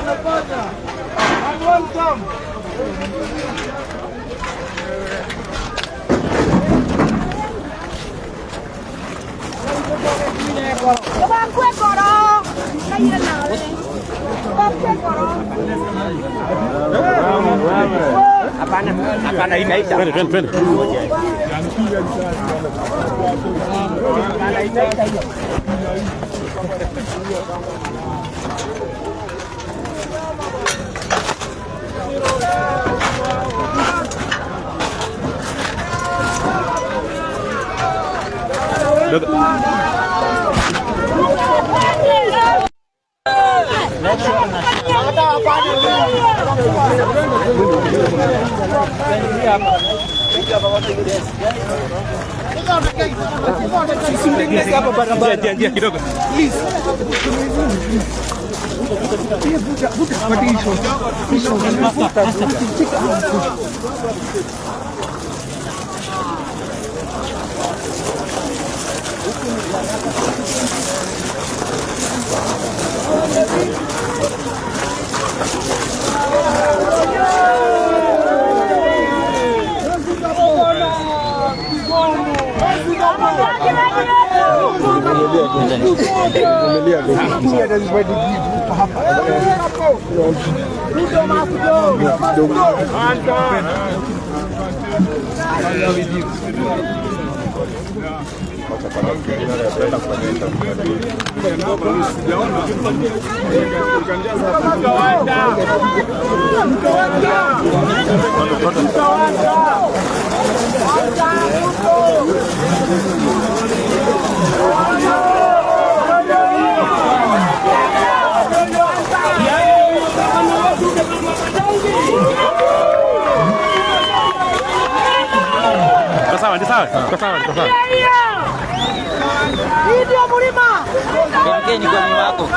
Wanafanya. I want them. Hapana, hapana, inaisha. Twende, twende, twende. Hapana, inaisha hiyo. Njia, njia, njia kidogo. Niko sawa, niko sawa. Niko sawa, niko sawa. Hii ndio mlima. Niko nyuma yako.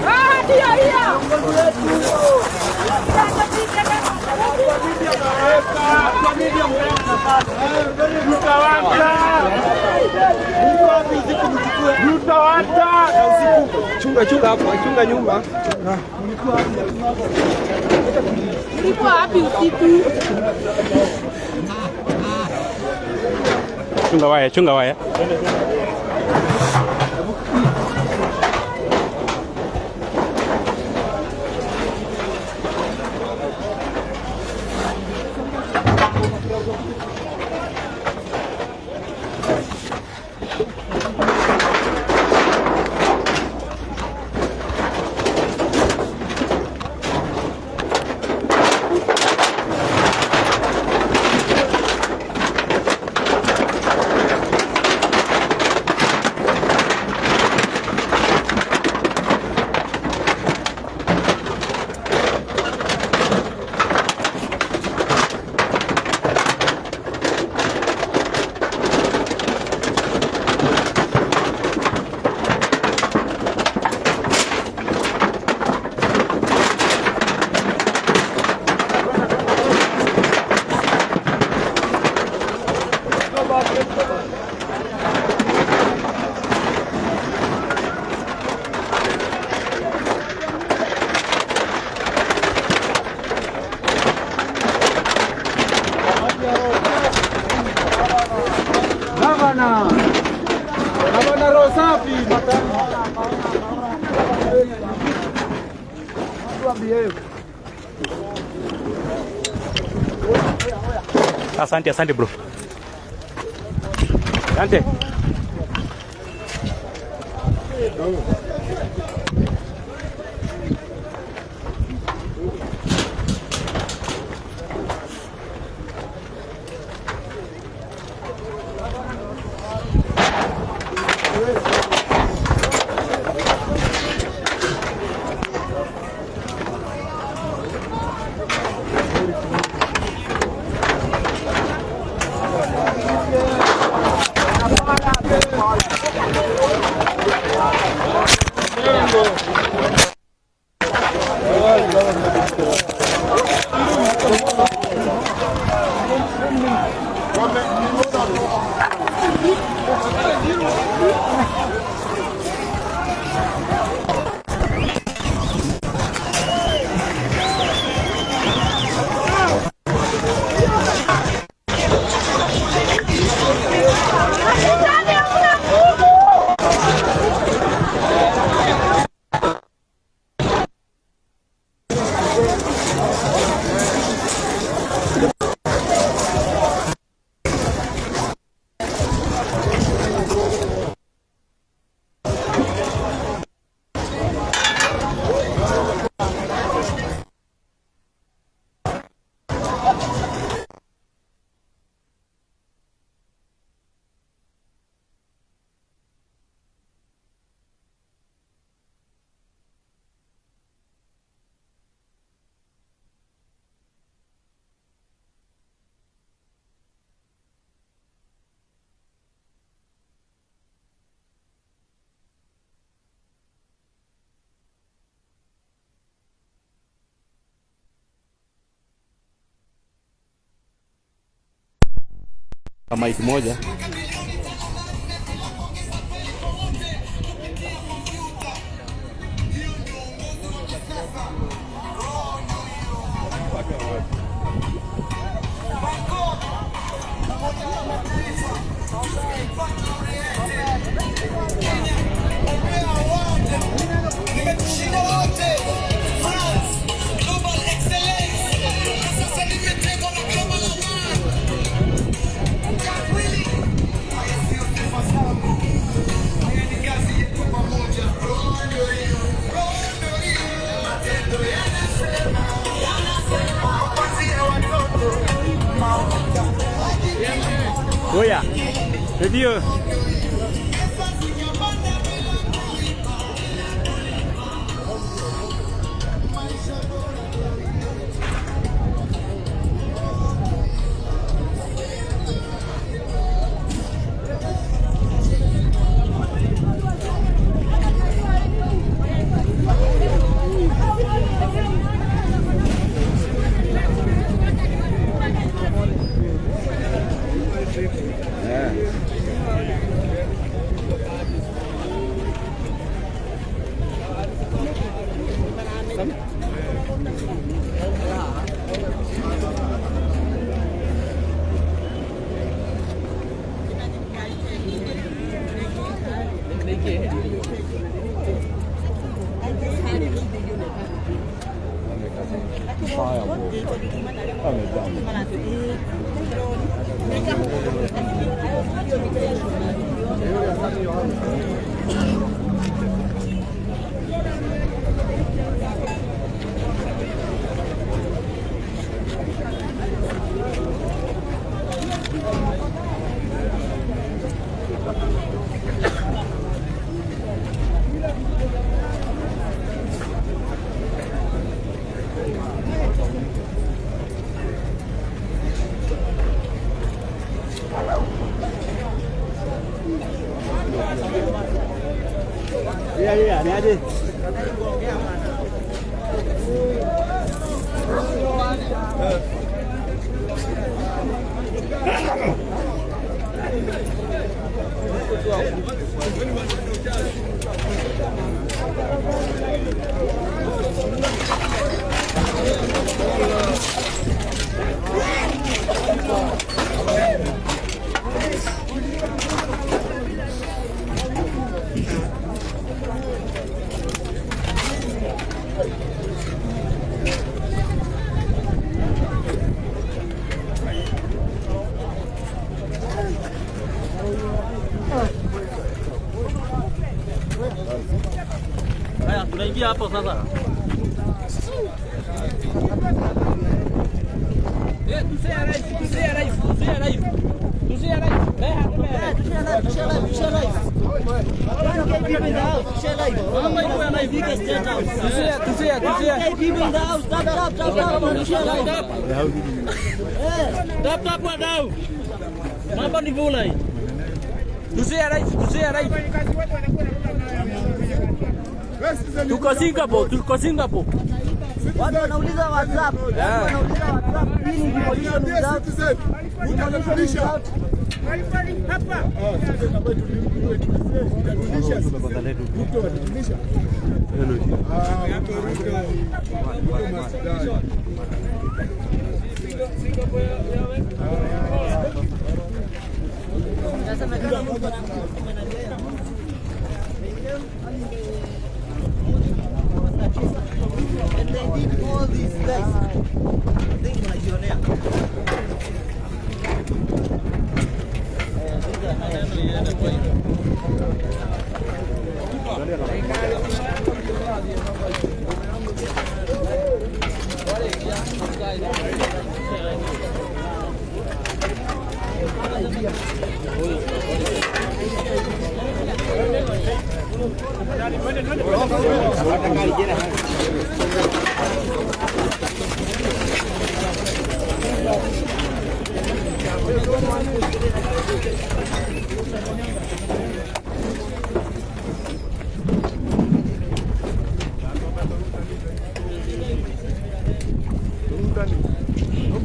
Ah, ndio hiyo. Chunga chunga hapo, chunga nyumba. Ulikuwa wapi usiku? Chunga waya, chunga waya. Gavana. Gavana roho safi. Asante, asante bro. Asante. Mic moja. Nimekushinda wote. France, Global Excellence. Sasa nimetekwa na Global Award. Kweli. Haya sio sifa zangu. Haya ni kazi yetu pamoja. Roho ndio hiyo. Roho ndio hiyo. Matendo yanasema. Yanasema. Mapenzi ya watoto. Oya. Redio. Yeah, ni aje? Haya, tunaingia hapo sasa. Tap wadau. Mambo ni vula hii. Tusia rais, tusia rais. Tuko Singapore, tuko Singapore. Watu wanauliza WhatsApp. Watu wanauliza WhatsApp. Hii ni devolution without. Devolution without. And they did all these guys. I think wanajionea.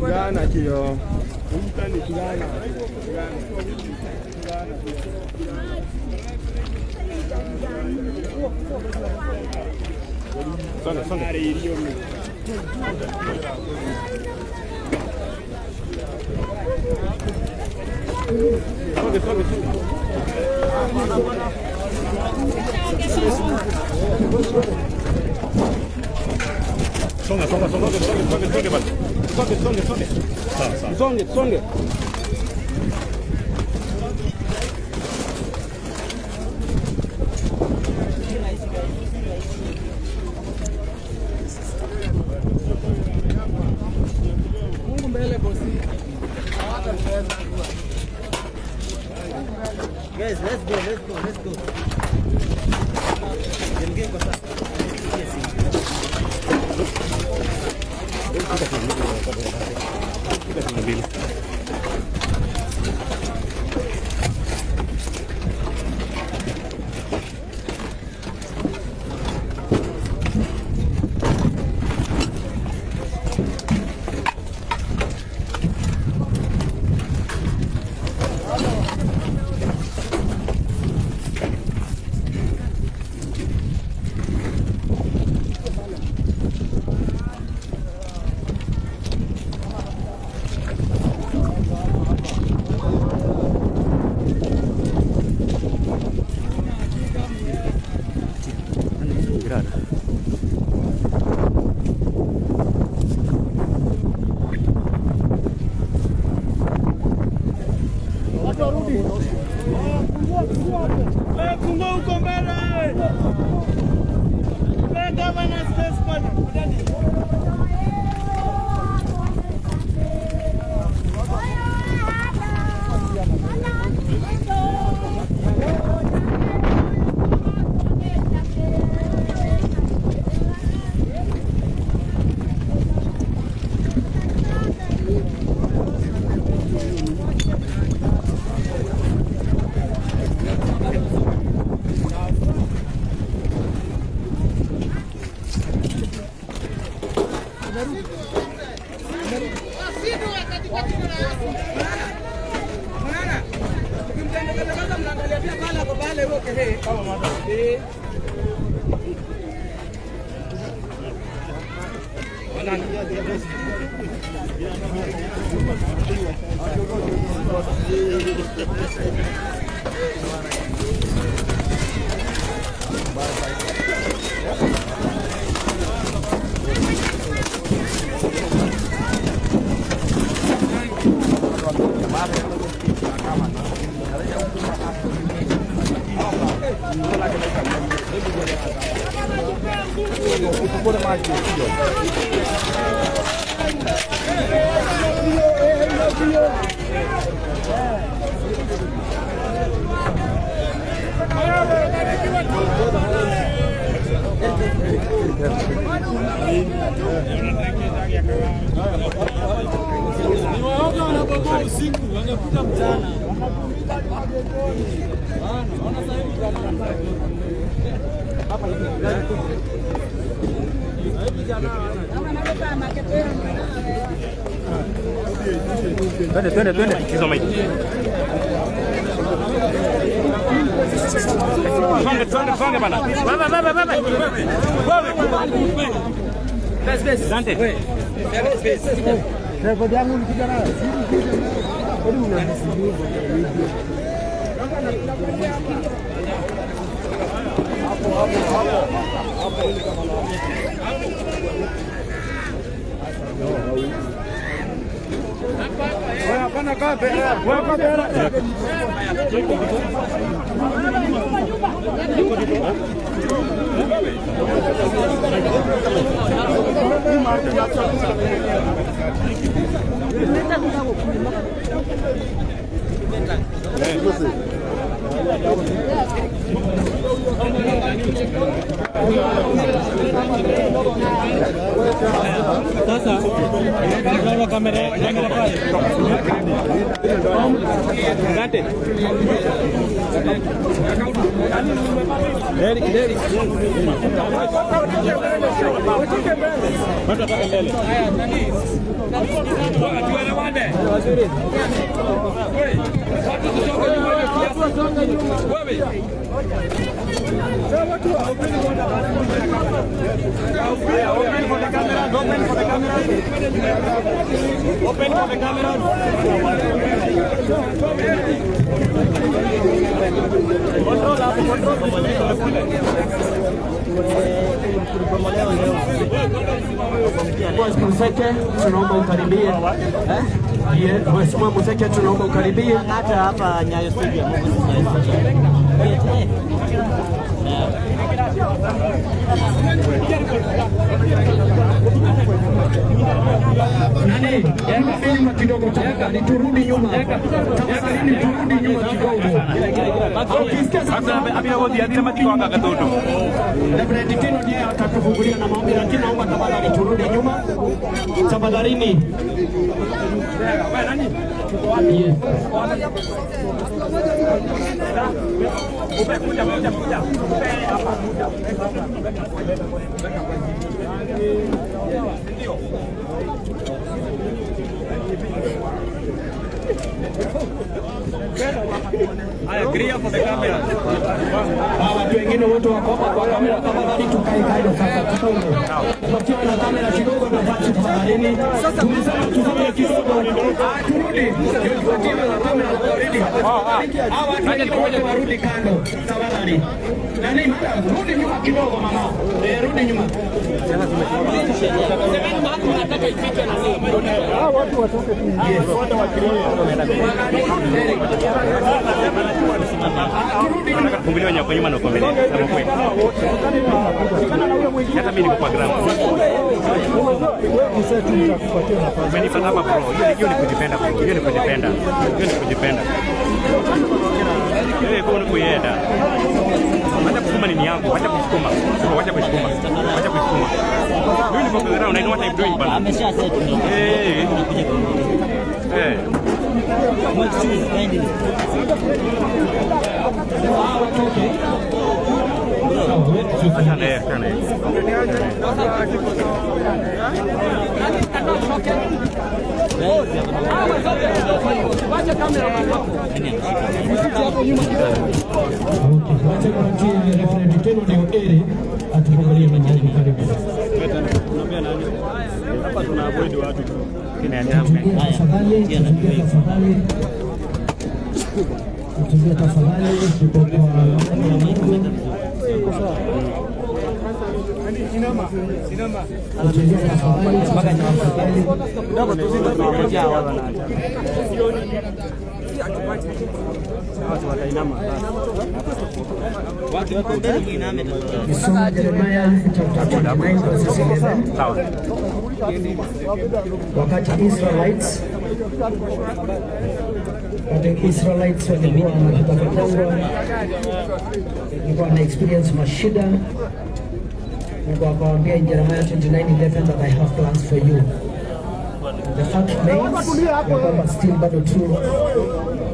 Gana kio. Mtani gana. Songa, songa. Songa, songa, songa. Songa, songa, songa, songa, songa, songa, basi. Songa, songa, songa. Sawa, sawa. Songe, songe. Mungu mbele bosi. Guys, let's go, let's go, let's go. Jemge kwa sasa. Fungua huko mbele. Gavana space bwana. Ni waoga wanabomoa usiku, wangekuja mchana. Ona sasa hivi vijana. Twende, twende, twende. Hizo maiki. Songe, songe, songe bana. Baba, baba, baba. Asante. Rekodi yangu ulikuja nayo? Kwani unanisikiliza? Wewe hapana kaa mbele. Wewe kaa mbele. Sasa naona kamera kamera pale. Gante. Derek, Derek. Watu watoke mbele. Open for the cameras, open for the cameras. Open for the cameras. Control hapo, control. Museke, tunaomba ukaribie. Mheshimiwa Museke, tunaomba ukaribie. Hata hapa Nyayo Stadium. Nani? Rudi nyuma kidogo tafadhali, turudi nyuma. Tafadhali turudi nyuma kidogo. Ukisikia sasa Reverend Tino ndiye atatufungulia na maombi, lakini naomba tafadhali turudi nyuma. Tafadhalini. Yes. Watu wengine wote wako hapa kwa kamera, tafadhali tukae kando sasa, tusonge. Tukiwa na kamera kidogo nafasi tafadhalini. Tumesema tusonge kidogo, turudi. Tukiwa na kamera warudi. Hawa watu wengine wote warudi kando tafadhali. Nani madam, rudi nyuma kidogo mama. Rudi nyuma. Watu watoke tu. Nataka kufunguliwa nyako nyuma na uko mbele. Sema kweli. Hata mimi niko kwa ground. Umenipata hapa bro. Hiyo ni kujipenda bro. Hiyo ni kujipenda. Hiyo ni kujipenda. Hiyo ni kuenda. Acha kusukuma nini yangu, acha kusukuma. Bro, acha kusukuma. Acha kusukuma. Mimi niko kwa ground, I know what I'm doing bana. Amesha set. Eh. Eh. Acha naye, acha naye. Okay, wacha nipatie Reverend Tino ndio ere atufungulie na maombi. Karibu. Tutulie tafadhali, tutulie tafadhali. Tutulie tafadhali, tuko kwa maneno ya Mungu. Tutulie tafadhali, tafadhali. Nisome Jeremiah chapter 29 verse 11. Sawa. Wakati Israelites walikuwa wanapita kwa jangwa, walikuwa na experience mashida, Mungu akawaambia in Jeremiah 29:11 that I have plans for you. And the fact remains ya kwamba still bado tu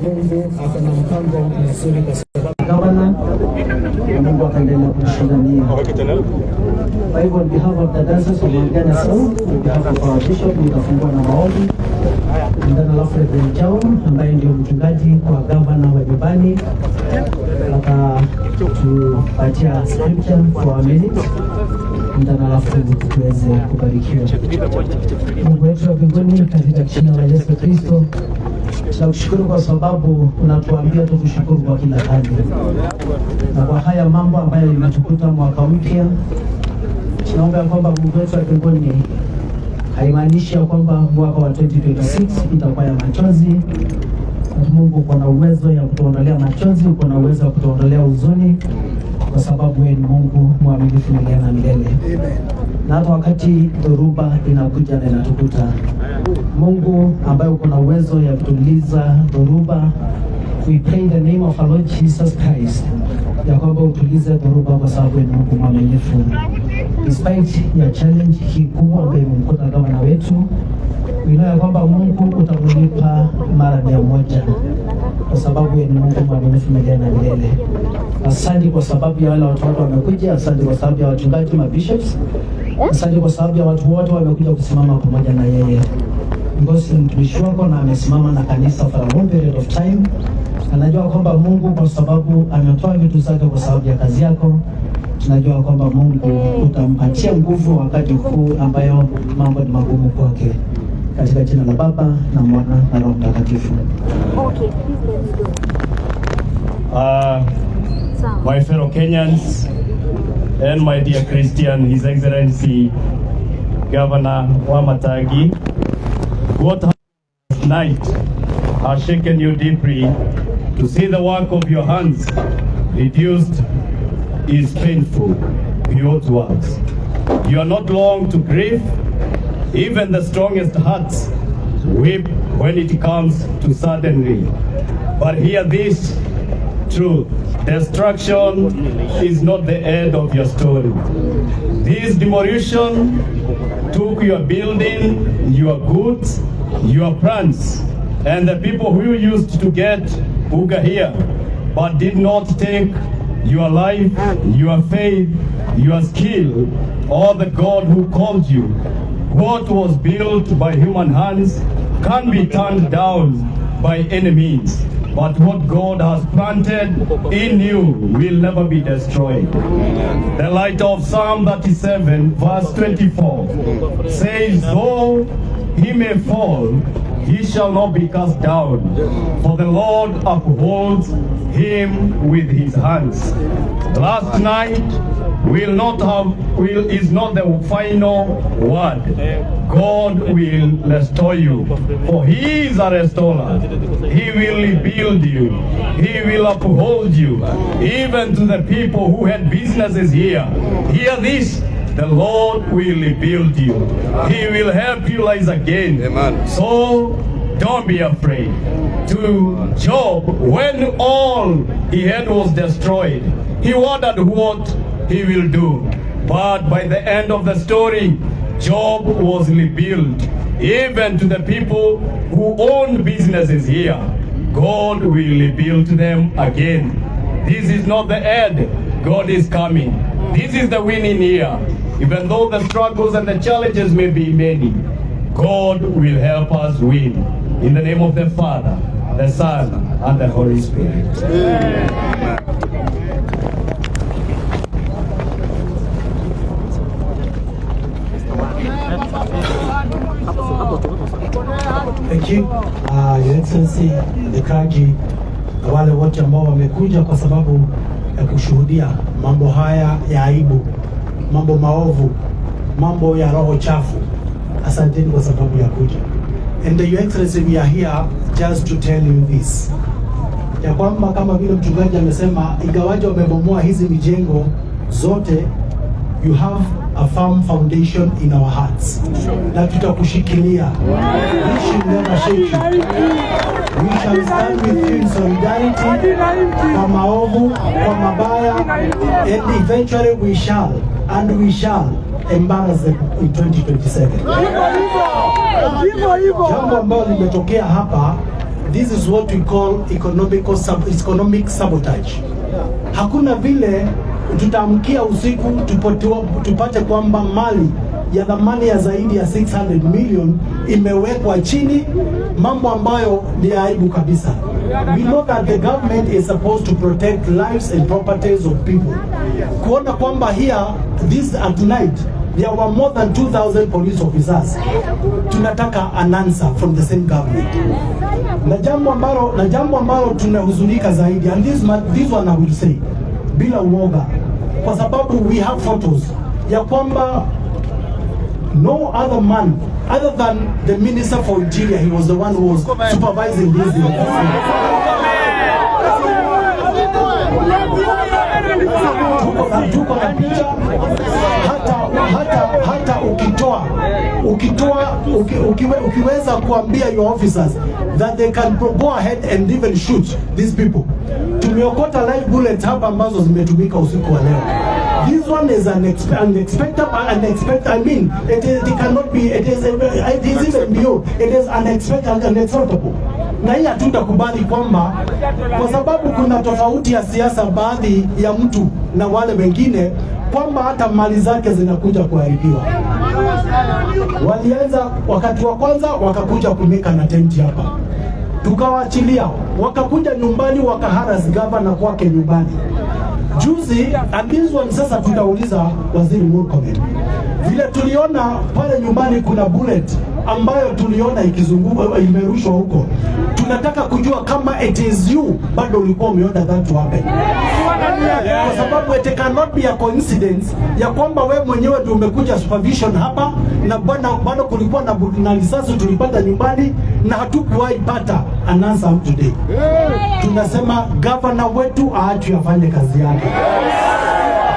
Mungu ako na mpango mzuri kwa sababu gavana na Mungu akaendelea kumshindania. Kwa hivyo on behalf of the Diocese of Mount Kenya South, on behalf of our bishop, nitafungua na maombi. And then alafu Reverend John ambaye ndio mchungaji kwa gavana wa nyumbani atatupatia scripture for a minute, and then alafu tuweze kubarikiwa. Mungu wetu wa mbinguni, katika jina la Yesu Kristo tunakushukuru kwa sababu unatuambia tukushukuru kwa kila hali, na kwa haya mambo ambayo imetukuta mwaka mpya, tunaomba ya kwamba Mungu wetu wa mbinguni, haimaanishi ya kwamba mwaka wa 2026 itakuwa ya machozi. Mungu uko na uwezo ya kutuondolea machozi, uko na uwezo wa kutuondolea huzuni, kwa sababu wewe ni Mungu mwaminifu milele na milele. Na hata wakati dhoruba inakuja na inatukuta, Mungu ambaye uko na uwezo ya kutuliza dhoruba, we pray in the name of our Lord Jesus Christ ya kwamba utulize dhoruba, kwa sababu ni Mungu mwaminifu. Despite ya challenge hii kubwa ambayo imemkuta gavana wetu, we know ya kwamba Mungu utamlipa mara 100 kwa sababu yeye ni Mungu mwaminifu milele na milele. Asante kwa sababu ya wale watu wote wamekuja, asante kwa sababu ya wachungaji, mabishops, asante kwa sababu ya watu wote wamekuja kusimama pamoja na yeye. Because ni mtumishi wako na amesimama na kanisa for a long period of time. Anajua kwamba Mungu kwa sababu ametoa vitu zake kwa sababu ya kazi yako. Tunajua kwamba Mungu utampatia nguvu wakati huu ambayo mambo ni magumu kwake. Katika jina la Baba na Mwana na Roho Mtakatifu. Okay, please let me go. My fellow Kenyans and my dear Christian, His Excellency Governor Wamatangi, what happened last night has shaken you deeply. To see the work of your hands reduced is painful beyond words. You are not long to grieve. Even the strongest hearts weep when it comes to suddenly. But hear this truth: destruction is not the end of your story. This demolition took your building, your goods, your plans, and the people who used to get unga here, but did not take your life, your faith, your skill, or the God who called you. What was built by human hands can be turned down by any means, but what God has planted in you will never be destroyed. The light of Psalm 37, verse 24 says, "Though he may fall, he shall not be cast down, for the Lord upholds him with his hands." Last night will not have will is not the final word. God will restore you, for he is a restorer. He will rebuild you. He will uphold you. Even to the people who had businesses here, hear this: the Lord will rebuild you. He will help you rise again. Amen. So don't be afraid. To Job, when all he had was destroyed, he wondered what he will do. But by the end of the story, Job was rebuilt. Even to the people who own businesses here, God will rebuild them again. This is not the end. God is coming. This is the winning year. Even though the struggles and the challenges may be many, God will help us win. In the name of the Father, the Son, and the Holy Spirit. Thank you, Your Excellency, the clergy, na wale wote ambao wamekuja kwa sababu ya kushuhudia mambo haya ya aibu, mambo maovu, mambo ya roho chafu. Asanteni kwa sababu ya kuja. And Your Excellency, we are here just to tell you this, ya kwamba kama vile mchungaji amesema, ingawaje wamebomoa hizi mijengo zote, you have a firm foundation in our hearts, na tutakushikilia. We should never shake you. We shall stand with you in solidarity kwa maovu, kwa mabaya, and eventually we shall embarrass them in 2027. Jambo ambalo limetokea hapa, this is what we call economic sabotage. Hakuna vile tutaamkia usiku tupate kwamba mali ya thamani ya zaidi ya 600 million imewekwa chini, mambo ambayo ni aibu kabisa. We know that the government is supposed to protect lives and properties of people. Kuona kwamba here this at night there were more than 2000 police officers. Tunataka an answer from the same government. Na jambo ambalo tunahuzunika zaidi, and this one I will say bila uoga, kwa sababu we have photos ya kwamba no other man other than the Minister for Interior, he was the one who was supervising this. Tuko na picha hata ukitoa ukiweza kuambia your officers that they can go ahead and even shoot these people. Tumeona Tumeokota live bullets hapa ambazo zimetumika usiku wa leo. This one is unexpected, unexpected. I mean, it cannot be, it is even beyond, it is unexpected, unacceptable. Na hii hatutakubali kwamba kwa sababu kuna tofauti ya siasa baadhi ya mtu na wale wengine, kwamba hata mali zake zinakuja kuharibiwa. Walianza wakati wa kwanza wakakuja kumake an attempt hapa, tukawaachilia, wakakuja nyumbani wakaharass gavana kwake nyumbani juzi. And this one sasa tutauliza Waziri Murkomen, vile tuliona pale nyumbani kuna bullet ambayo tuliona ikizunguka imerushwa huko. Tunataka kujua kama it is you bado ulikuwa umeorder that to happen, kwa sababu it cannot be a coincidence ya kwamba we mwenyewe ndio umekuja supervision hapa na bwana bado kulikuwa na risasi tulipata nyumbani na hatukuwahi pata an answer up today. Tunasema gavana wetu aachwe afanye kazi yake.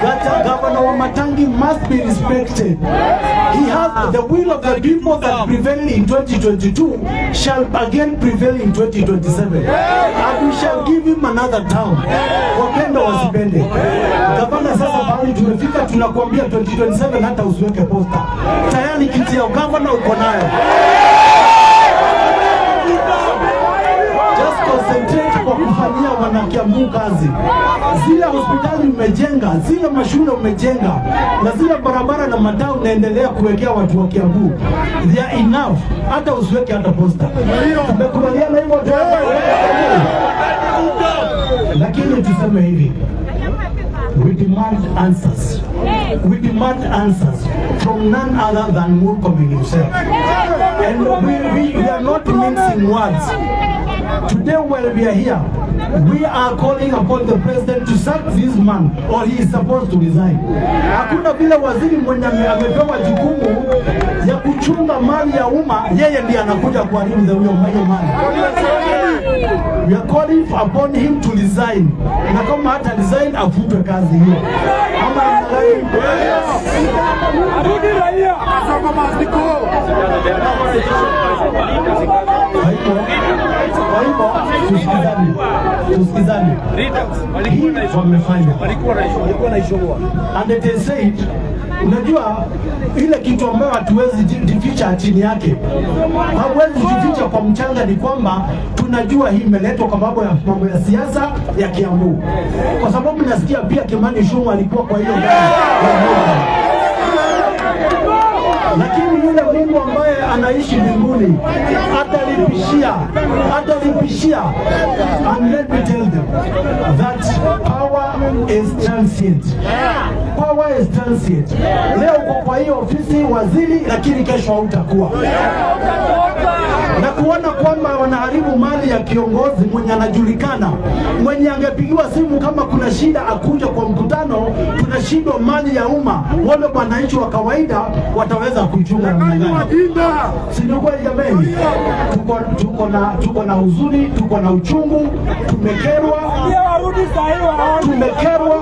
Governor Wamatangi must be respected. He has the will of the people that prevailed in 2022 shall again prevail in 2027. And we shall give him another term. Wapende wasipende. Gavana, sasa pahali tumefika tunakuambia 2027 hata usiweke poster. Tayari kiti ya gavana uko nayo. Just concentrate kwa kufanyia wanakiambu kazi. Zile hospitali umejenga, zile mashule umejenga, na zile barabara na mataa unaendelea kuwekea watu wa Kiambu, they are enough. Hata usiweke hata poster. Tumekubaliana hivyo, lakini tuseme hivi, we demand answers. We demand answers from none other than Murkomen himself. And we are not mincing words. Today, while we are here, we are calling upon the president to sack this man or he is supposed to resign. Hakuna vile waziri mwenye amepewa jukumu ya kuchunga mali ya umma, yeye ndiye anakuja kuharibu hiyo mali. We are calling upon him to resign, na kama hata resign afutwe kazi hiyo. Ama namna gani? Arudi raia. Kwa hivyo tusikizane, tusikizane. Hii wamefanya and it is said, unajua ile kitu ambayo hatuwezi jificha chini yake, hauwezi jificha kwa mchanga, ni kwamba tunajua hii imeletwa kwa mambo ya siasa ya Kiambu, kwa sababu nasikia pia Kimani Ichung'wah alikuwa kwa hiyo gari ya, lakini yule Mungu ambaye anaishi mbinguni atalipishia, atalipishia. And let me tell them that power is transient. Power is transient. Leo uko kwa hiyo ofisi waziri, lakini kesho hautakuwa na kuona kwamba wanaharibu mali ya kiongozi mwenye anajulikana, mwenye angepigiwa simu kama kuna shida akuja kwa mkutano, tunashindwa mali ya umma, wale wananchi wa kawaida wataweza kuichunga namna gani? Si ni kweli jameni? Tuko na huzuni, tuko na uchungu, tumekerwa, tumekerwa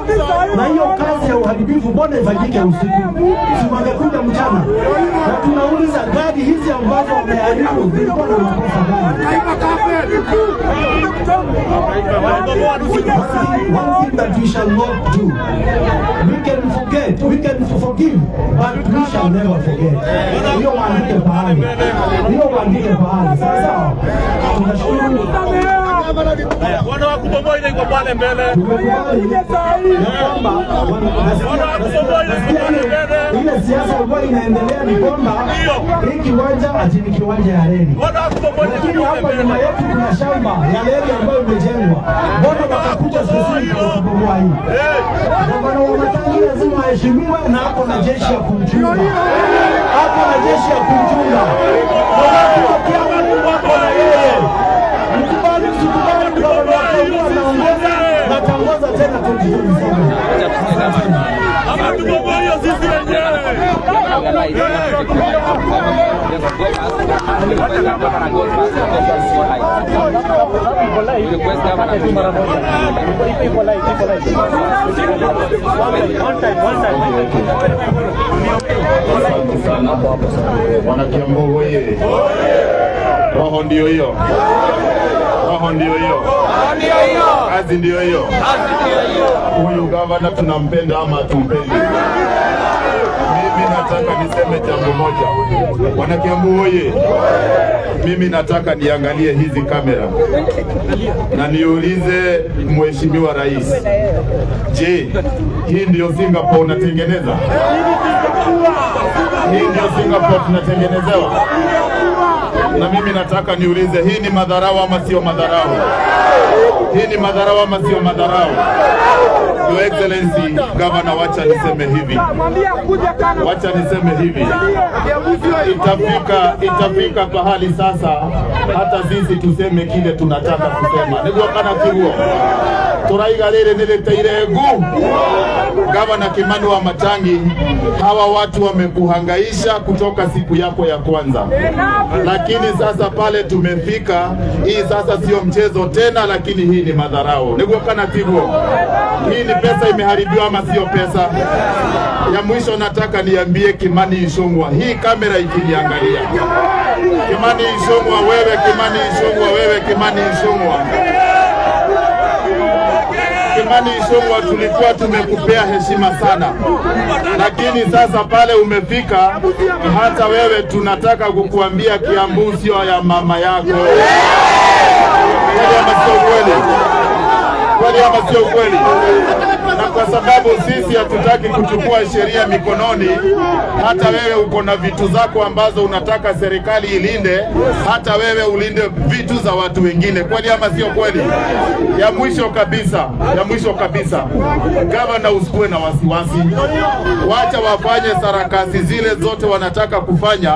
na hiyo kazi ya uharibifu. Mbona ifanyike usiku? Si wangekuja mchana? Na tunauliza gari hizi ambazo wameharibu zilikuwa na makosa gani? One thing that we shall not do, we can forget, we can forgive, but we shall never forget. Hiyo waandike pahali, hiyo waandike pahali. Sawa sawa, tunashukuru. Wana wa kubomoa ile iko pale mbele. Tumekubali ya kwamba nasikia ile siasa ambayo inaendelea ni kwamba hii kiwanja ati ni kiwanja ya reli, Wana wa kubomoa ile lakini iko pale hapa mbele. nyuma yetu kuna shamba ya reli ambayo imejengwa. Mbona wakakuja specific kubomoa hii? Gavana Wamatangi lazima aheshimiwe na ako na jeshi ya kumchunga, ako na jeshi ya kumchunga. Na watu wa Kiambu wako na yeye. Mkubali msikubali, gavana wa Kiambu anaongoza na ataongoza tena 2027. Ama tubomoe hiyo sisi wenyewe. Asante sana Wanakiambu oye! Roho ndio hiyo. Roho ndio hiyo. Kazi ndio hiyo. Huyu gavana tunampenda ama hatumpendi? Mimi nataka niseme jambo moja. Wanakiambu oye. Mimi nataka niangalie hizi kamera na niulize Mheshimiwa Rais, je, hii ndio Singapore unatengeneza? Hii ndio Singapore tunatengenezewa? Na mimi nataka niulize, hii ni madharau ama sio madharau? Hii ni madharau ama sio madharau? Your Excellency Governor, wacha niseme hivi. Wacha niseme hivi. Itafika pahali sasa hata sisi tuseme kile tunataka kusema. Niguo kana tiguo. Turaiga riri niliteire ngu. Governor Kimani Wamatangi, hawa watu wamekuhangaisha kutoka siku yako ya kwanza. Lakini sasa pale tumefika, hii sasa sio mchezo tena, lakini hii ni madharau. Niguo kana tiguo. Hii ni pesa imeharibiwa ama sio pesa? Ya mwisho nataka niambie Kimani Ichung'wah, hii kamera ikiniangalia. Kimani Ichung'wah wewe, Kimani Ichung'wah wewe, Kimani Ichung'wah. Kimani Ichung'wah, tulikuwa tumekupea heshima sana, lakini sasa pale umefika, hata wewe tunataka kukuambia Kiambu sio ya mama yako. Kweli ama sio kweli? Kweli ama sio kweli? Na kwa sababu sisi hatutaki kuchukua sheria mikononi, hata wewe uko na vitu zako ambazo unataka serikali ilinde, hata wewe ulinde vitu za watu wengine. Kweli ama sio kweli? Ya mwisho kabisa, ya mwisho kabisa, gavana, usikuwe na wasiwasi. Wacha wafanye sarakasi zile zote wanataka kufanya,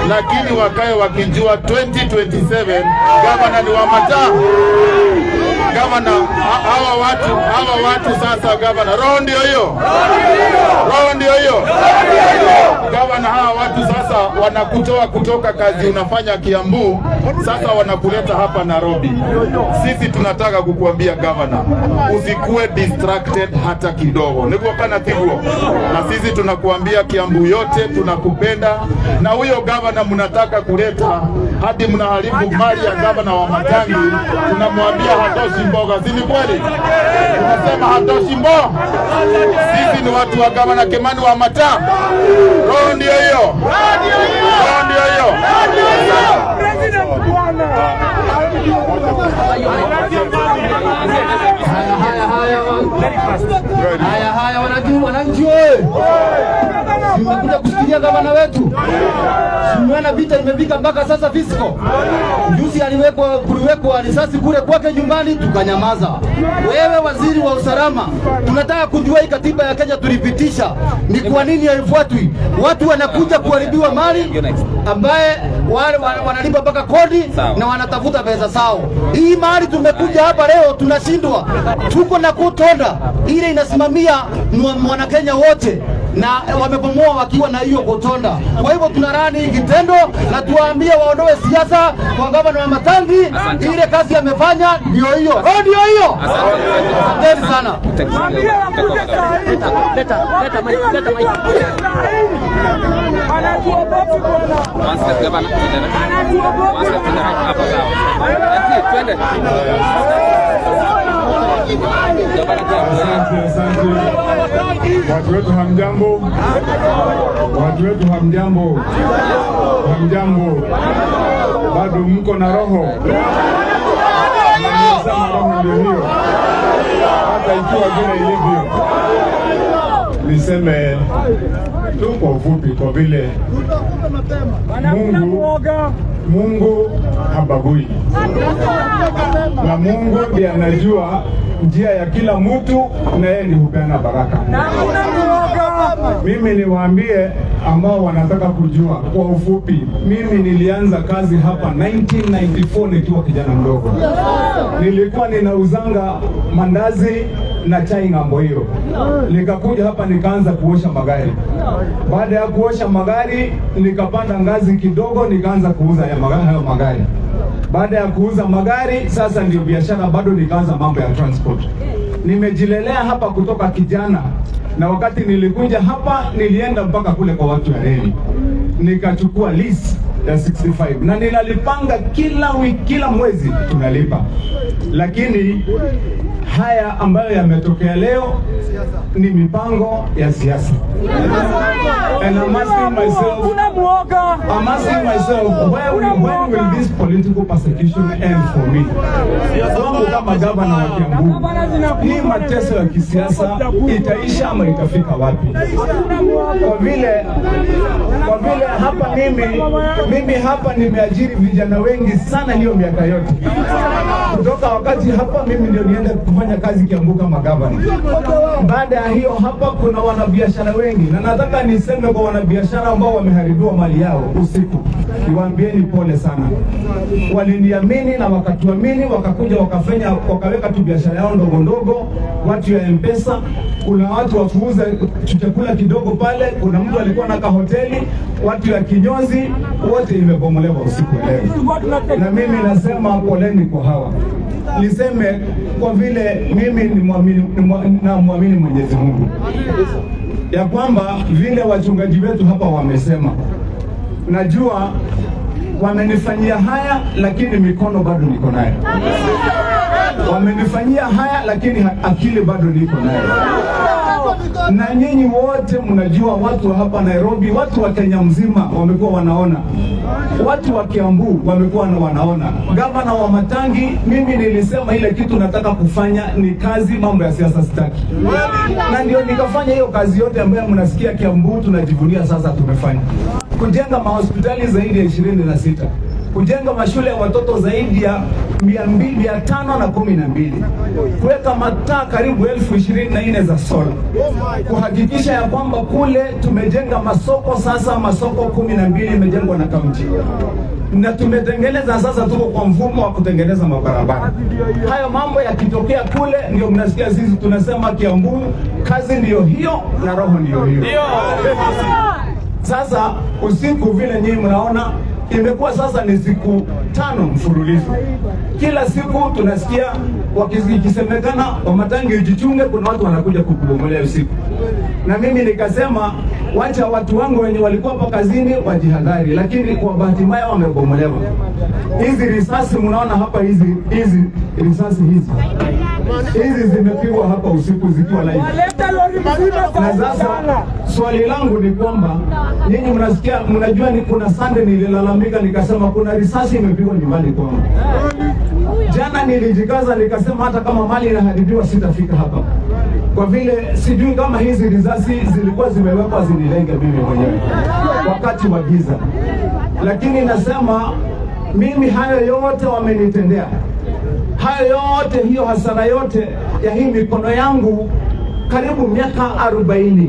lakini wakae wakijua 2027 gavana ni Wamatangi. Gavana, hawa watu sasa, gavana, roho ndio hiyo. Roho ndio hiyo. Gavana, hawa watu sasa wanakutoa kutoka kazi unafanya Kiambu, sasa wanakuleta hapa Nairobi. Sisi tunataka kukuambia gavana, usikuwe distracted hata kidogo. Niguo kana tiguo. Na sisi tunakuambia Kiambu yote tunakupenda, na huyo gavana mnataka kuleta hadi mnaharibu mali ya gavana Wamatangi, tunamwambia hatoshi mboga. Si ni kweli? Tunasema hatoshi mboga. Sisi ni watu wa gavana Kimani Wamatangi. Roho ndio hiyo. Roho ndio hiyo. Haya wananchi oye. Mmekuja kusikilia gavana wetu. Simuona vita imefika mpaka sasa fisiko. Juzi kuliwekwa risasi kule kwake nyumbani, tukanyamaza. Wewe waziri wa usalama, tunataka kujua hii katiba ya Kenya tulipitisha ni kwa nini haifuatwi? Watu wanakuja kuharibiwa mali ambaye wale wanalipa mpaka kodi na wanatafuta pesa zao. Hii mali tumekuja hapa leo tunashindwa. Tuko na kutonda ile inasimamia mwana Kenya wote, na wamebomoa wakiwa na hiyo kutonda. Kwa hivyo tunarani hii kitendo na tuwaambie waondoe siasa kwa gavana Wamatangi. Ile kazi amefanya ndio hiyo. Oh, ndio hiyo. Asante sana. Leta mic. Asante, asante. Watu wetu hamjambo. Watu wetu hamjambo. Hamjambo. Bado mko na roho. Nasema roho ndio hiyo. Hata ikiwa vile ilivyo. Niseme tu kwa ufupi, kwa vile Mungu habagui, na Mungu ndiye anajua njia ya kila mtu, na yeye ndiye hupeana baraka. Mimi niwaambie ambao wanataka kujua kwa ufupi, mimi nilianza kazi hapa 1994 nikiwa kijana mdogo. Nilikuwa ninauzanga mandazi na chai ng'ambo hiyo. Nikakuja hapa nikaanza kuosha magari. Baada ya kuosha magari nikapanda ngazi kidogo, nikaanza kuuza hayo magari. Baada ya kuuza magari sasa ndio biashara bado, nikaanza mambo ya transport. Nimejilelea hapa kutoka kijana, na wakati nilikuja hapa nilienda mpaka kule kwa watu ya reli, nikachukua lease ya 65 na ninalipanga kila wiki, kila mwezi tunalipa, lakini haya ambayo yametokea leo ni mipango ya siasa. And I'm asking myself, I'm asking myself, when will this political persecution end for me? Kwangu kama gavana wa Kiambu, hii mateso ya kisiasa itaisha ama itafika wapi? Kwa vile hapa mimi hapa nimeajiri vijana wengi sana hiyo miaka yote. Kutoka wakati hapa mimi ndio nienda kufanya kazi Kiambu kama gavana. Baada ya hiyo hapa kuna wanabiashara wengi, na nataka niseme kwa wanabiashara ambao wameharibiwa mali yao usiku, niwaambieni pole sana. Waliniamini na wakatuamini, wakakuja wakafanya, wakaweka tu biashara yao ndogo ndogo, watu ya M-Pesa, kuna watu wa kuuza chakula kidogo pale, kuna mtu alikuwa na kahoteli, watu ya kinyozi, wote imebomolewa usiku wa leo. Na mimi nasema poleni kwa hawa. Niseme kwa vile mimi ni muamini, namwamini Mwenyezi Mungu ya kwamba vile wachungaji wetu hapa wamesema, najua wamenifanyia haya, lakini mikono bado niko nayo. Wamenifanyia haya, lakini akili bado niko nayo. Na nyinyi wote mnajua, watu wa hapa Nairobi, watu wa Kenya mzima wamekuwa wanaona, watu wa Kiambu wamekuwa wanaona. Gavana Wamatangi, mimi nilisema ile kitu nataka kufanya ni kazi, mambo ya siasa sitaki, na ndio nikafanya hiyo kazi yote ambayo mnasikia Kiambu tunajivunia sasa tumefanya, kujenga mahospitali zaidi ya 26, kujenga mashule ya watoto zaidi ya 200, 512, kuweka mataa karibu 24,000 za sola, kuhakikisha ya kwamba kule tumejenga masoko sasa, masoko 12 imejengwa na kaunti na tumetengeneza sasa, tuko kwa mfumo wa kutengeneza mabarabara. Hayo mambo yakitokea kule, ndio mnasikia sisi tunasema Kiambu, kazi ndiyo hiyo na roho ndiyo hiyo. Sasa usiku vile nyinyi mnaona imekuwa sasa ni siku 5 mfululizo. Kila siku tunasikia ikisemekana Wamatangi ujichunge, kuna watu wanakuja kukubomolea usiku. Na mimi nikasema wacha watu wangu wenye walikuwa hapa kazini wajihadhari, lakini kwa bahati mbaya wamebomolewa. Hizi risasi mnaona hapa, hizi risasi hizi zimepigwa hapa usiku zikiwa live. Na sasa swali langu ni kwamba nyinyi mnasikia, mnajua ni kuna Sunday nililalamika nikasema kuna risasi imepigwa nyumbani kwangu. Jana nilijikaza nikasema hata kama mali inaharibiwa sitafika hapa, kwa vile sijui kama hizi risasi zilikuwa zimewekwa zinilenge mimi mwenyewe wakati wa giza, lakini nasema mimi hayo yote wamenitendea, hayo yote, hiyo hasara yote ya hii mikono yangu karibu miaka 40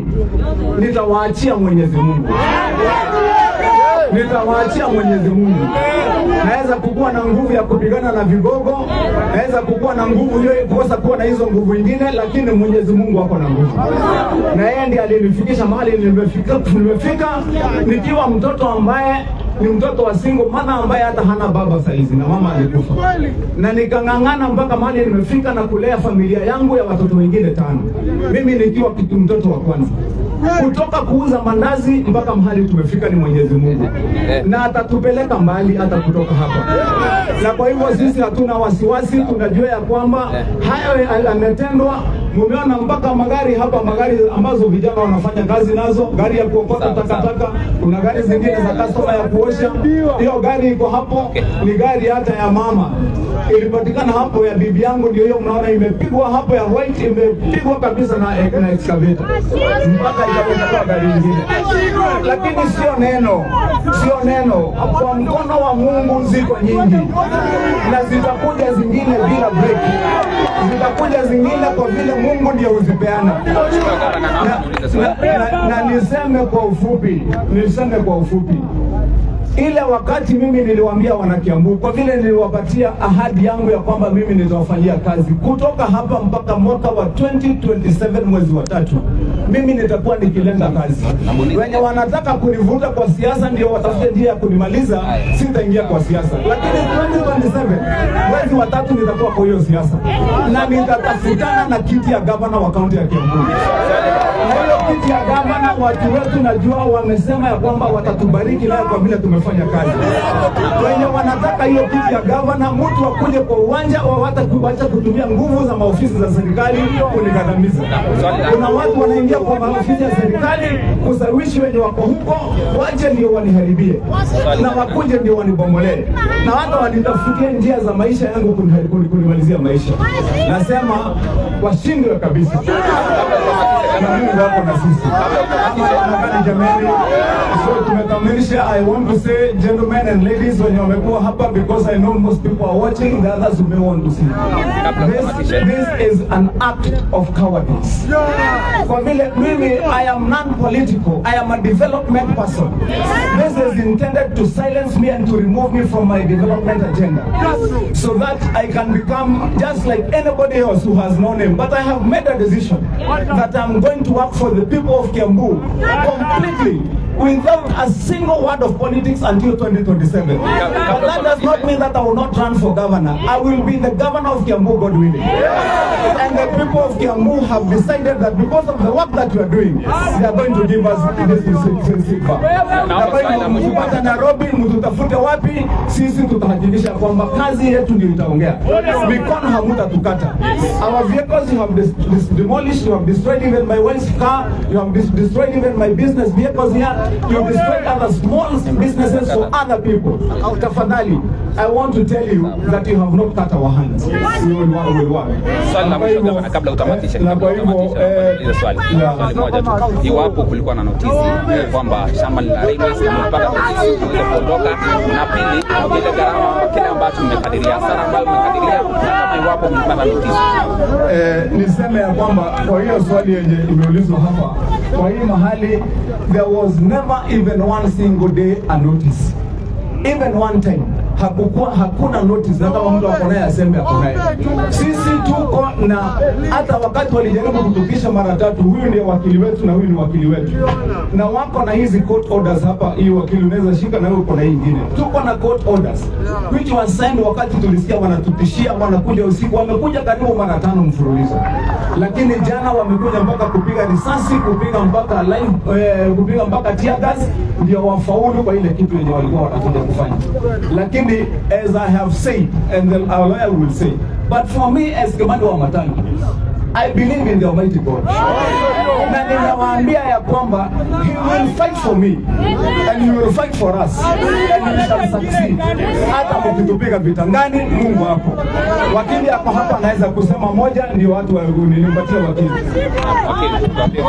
nitawaachia Mwenyezi Mungu, nitawaachia Mwenyezi Mungu. Naweza kukuwa na nguvu ya kupigana na vigogo, naweza kukuwa na nguvu hiyo, kukosa kuwa na hizo nguvu ingine, lakini Mwenyezi Mungu ako na nguvu, na yeye ndiye alinifikisha mahali nimefika, nimefika nikiwa mtoto ambaye ni mtoto wa single mother ambaye hata hana baba saizi na mama alikufa, na nikang'ang'ana mpaka mahali nimefika na kulea familia yangu ya watoto wengine tano, mimi nikiwa kitu mtoto wa kwanza kutoka kuuza mandazi mpaka mahali tumefika ni Mwenyezi Mungu, na atatupeleka mbali hata kutoka hapa. Na kwa hivyo sisi hatuna wasiwasi, tunajua ya kwamba hayo yametendwa. Mumeona mpaka magari hapa, magari ambazo vijana wanafanya kazi nazo, gari ya kuokota takataka, kuna gari zingine za customer ya kuosha. Hiyo gari iko hapo, ni gari hata ya mama ilipatikana hapo, ya bibi yangu ndio hiyo mnaona imepigwa hapo, ya white imepigwa kabisa na excavator mpaka ikaweza kuwa gari nyingine. Lakini sio neno, sio neno. Kwa mkono wa Mungu ziko nyingi na zitakuja zingine bila break, zitakuja zingine kwa vile Mungu ndiye huzipeana. Na niseme kwa ufupi, niseme kwa ufupi ile wakati mimi niliwaambia wanakiambu, kwa vile niliwapatia ahadi yangu ya kwamba mimi nitawafanyia kazi kutoka hapa mpaka mwaka wa 2027 mwezi wa tatu, mimi nitakuwa nikilenga kazi. Wenye wanataka kunivuta kwa siasa ndio watafute njia ya kunimaliza, sitaingia kwa siasa, lakini 2027 mwezi wa tatu nitakuwa kwa hiyo siasa na nitatafutana na kiti ya gavana wa kaunti ya Kiambu, na hiyo Kiti ya gavana, watu wetu najua wamesema ya kwamba watatubariki nayo kwa vile tumefanya kazi. Wenye wanataka hiyo kiti ya gavana, mtu akuje kwa uwanja wacha kutumia nguvu za maofisi za serikali kunikandamiza. Kuna watu wanaingia kwa maofisi ya serikali kushawishi wenye wako huko waje ndio waniharibie na wakuje ndio wanibomolee na hata wanitafutie njia za maisha yangu kunimalizia maisha. Nasema washindwe kabisa na Mungu wako na sisi. Nadhani jameni, so tumekamilisha. I want to say, gentlemen and ladies wenye wamekuwa hapa, because I know most people are watching, the others who may want to see. This is an act of cowardice. Kwa vile mimi, I am non-political, I am a development person. This is intended to silence me and to remove me from my development agenda so that I can become just like anybody else who has no name. But I have made a decision that I'm going to work for the people of Kiambu completely without a single word of politics until 2027. But that does not mean that I will not run for governor. I will be the governor of Kiambu, God willing. And the people of Kiambu have decided that because of the work that we are doing, they are going to give us this seat back. Na kwa hivyo mkipata Nairobi, mtutafute wapi, sisi tutahakikisha kwamba kazi yetu ndio itaongea. Mikono hamutatukata. Our vehicles you have demolished, you have destroyed even my wife's car, you have destroyed even my business vehicles here, you have destroyed other small businesses for other people. Tafadhali, I want to tell you that you have not cut our hands. We will work, we will work. Swali la mwisho, gavana, kabla utamatishe, Na kwa kabla hivyo, utamatishe, niulize swali yeah. Swali moja tu. Iwapo kulikuwa na notisi kwamba shamba linalimwa, mmepata notisi muweze kuondoka, na pili, ile gharama, kile ambacho mmekadiria, hasara ambayo mmekadiria, na kama iwapo mlipata notisi. Niseme ya kwamba kwa hiyo swali yenye imeulizwa hapa, kwa hii mahali there was never even one single day a notice, even one time hakukuwa, hakuna notice, na kama mtu ako naye aseme ako naye. Sisi tuko na, hata wakati walijaribu kutupisha mara tatu, huyu ndiye wakili wetu na huyu ni wakili wetu, na wako na hizi court orders hapa. Hii wakili unaweza shika na wewe uko na hii ingine. Tuko na court orders which was signed wakati tulisikia wanatutishia, wanakuja usiku, wamekuja karibu mara tano mfululizo, lakini jana wamekuja mpaka kupiga risasi, kupiga mpaka live, kupiga mpaka tear gas, ndio wafaulu kwa ile kitu yenye walikuwa wanakuja kufanya. Lakini as I have said and our lawyer will say, but for me as Kimani Wamatangi, I believe in the Almighty God. Na ninawaambia ya kwamba he will fight for me and he will fight for us and we shall succeed. Hata mkitupiga vitangani, Mungu hapo. Wakili hapo hapa anaweza kusema moja, ndio watu wa nilimpatia wakili. Wakili, tuambie.